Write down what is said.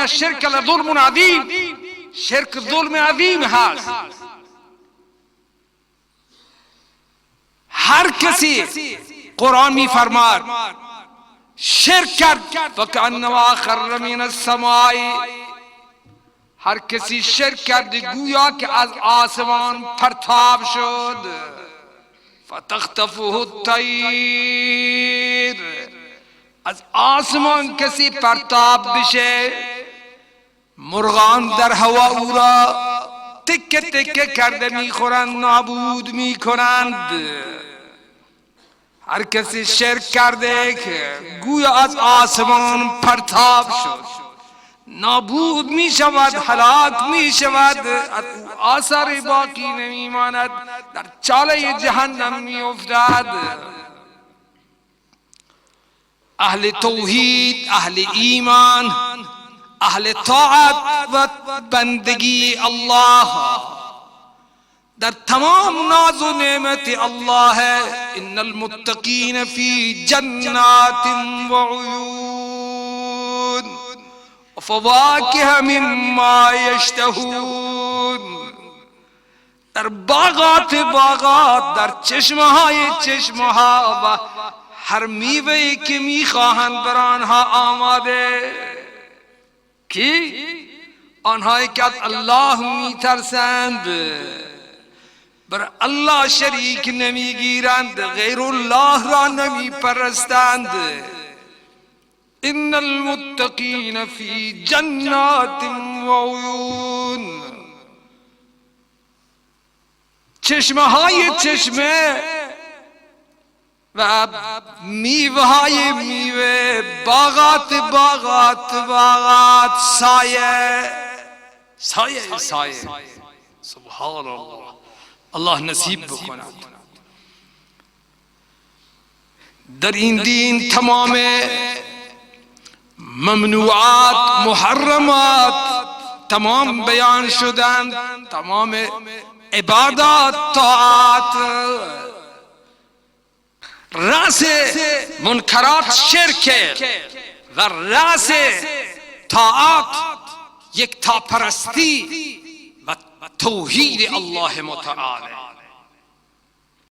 الشرک لظلم عظیم. شرک ظلم عظیم هست. هر کسی قرآن می فرماد شرک کرد فکأنما خر من السماء، هر کسی شرک کرد گویا که از آسمان پرتاب شد. فتخطفه الطیر، از آسمان کسی پرتاب بشه، مرغان در هوا او را تکه تکه کرده میخورند، نابود میکنند. هر کسی شرک کرده که گویا از آسمان پرتاب شد، نابود می شود، هلاک می شود، آثار باقی نمی ماند، در چاله جهنم می افتد. اهل توحید، اهل ایمان، اهل طاعت و بندگی الله در تمام ناز و نعمت الله. ان المتقین فی جنات و عیون فواکه مما یشتهون. در باغات باغات، در چشمه های چشمه ها و هر میوه که میخواهند بر آنها آماده. کی؟ آنهایی که از الله میترسند، بر الله شریک نمیگیرند، غیر الله را نمیپرستند. ان المتقین فی جنات و عیون. چشمه های چشمه و میوه های میوه، باغات باغات باغات، سایه سایه سایه. سبحان الله. الله نصیب بکند. در این دین تمام ممنوعات، محرمات تمام بیان شدند، تمام عبادات، طاعات. رأس منکرات شرک و رأس طاعات یکتاپرستی و توحید الله متعال.